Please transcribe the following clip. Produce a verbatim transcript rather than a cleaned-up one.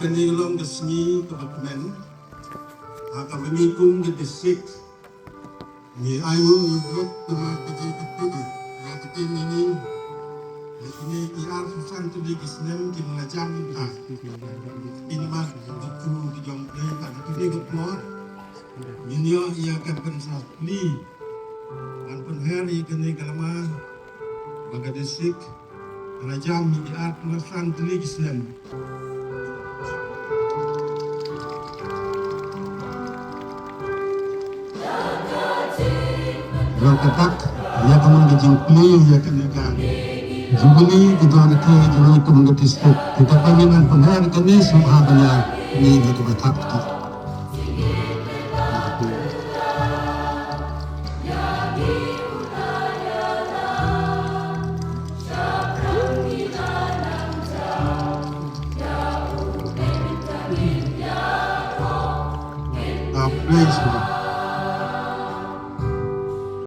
Kane ka long ka sngi kaba kmen ha kaba ngi kum ka district ngi ai nguh ïa u Blei namar ka jingkyrkhu ïa ka ktien Ngi. Ïa kine ki arphew san tylli ki snem ki la jam bha. Ki namar ka jingkyrkhu ki jong U Blei, ka kine ka por ngin ïoh ïa ka pynsaphriang ban pynher ïa kane ka lama ba ka district ka la jam ïa ki arphew san tylli ki snem. Long ka dak ïa ka mon ka jingplie ïa kane ka Jubilee ka jong ka Jubilee ka mon ka district. Kita pa ngi ban pynher kane sngewbha ban ïa ngi ïa ka ba thap ki. Ah, praise God.